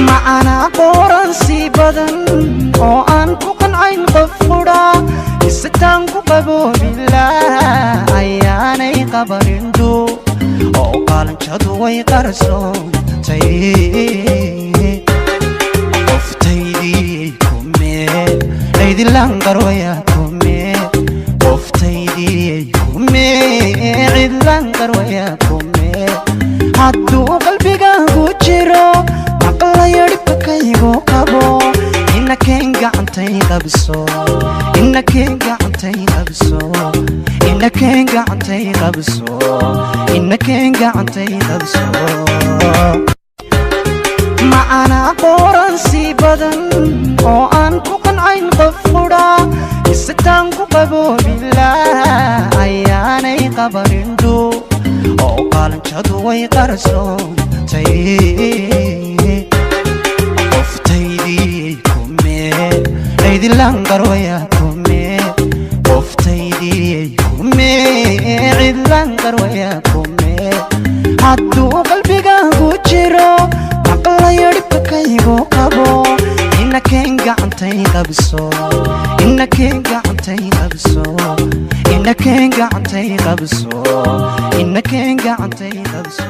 Macanaa qooransi badan oo aan ku qancayn qof qudha, isitaan ku qaboobila ayaanay qabanindhu oo qaalanjadu way qarsoontay. Qoftaydii kumee, cidlan qarwaya kumee? Qoftaydii kumee, cidlan qarwaya kumee? Hadduu qalbigaagu jiro maqlayo dhibkaygu qabo, inakeen gacantay qabso, inakeen gacantay qabso, inakeen gacantay qabso, inakeen gacantay qabso. Macanaa qooransi badan oo aan ku qancayn qof qudha, isitaan ku qaboobila ayaanay qabanindhu oo qaalanjadu way qarsoontay. Qoftaydii kumee, cidlan qarwaya kumee? Qoftaydii kumee, cidlan qarwaya kumee? Hadduu qalbigaagu jiro maqlayo dhibkaygu qabo, inakeen gacantay qabso, inakeen gacantay qabso, inakeen gacantay qabso, inakeen gacantay qabso.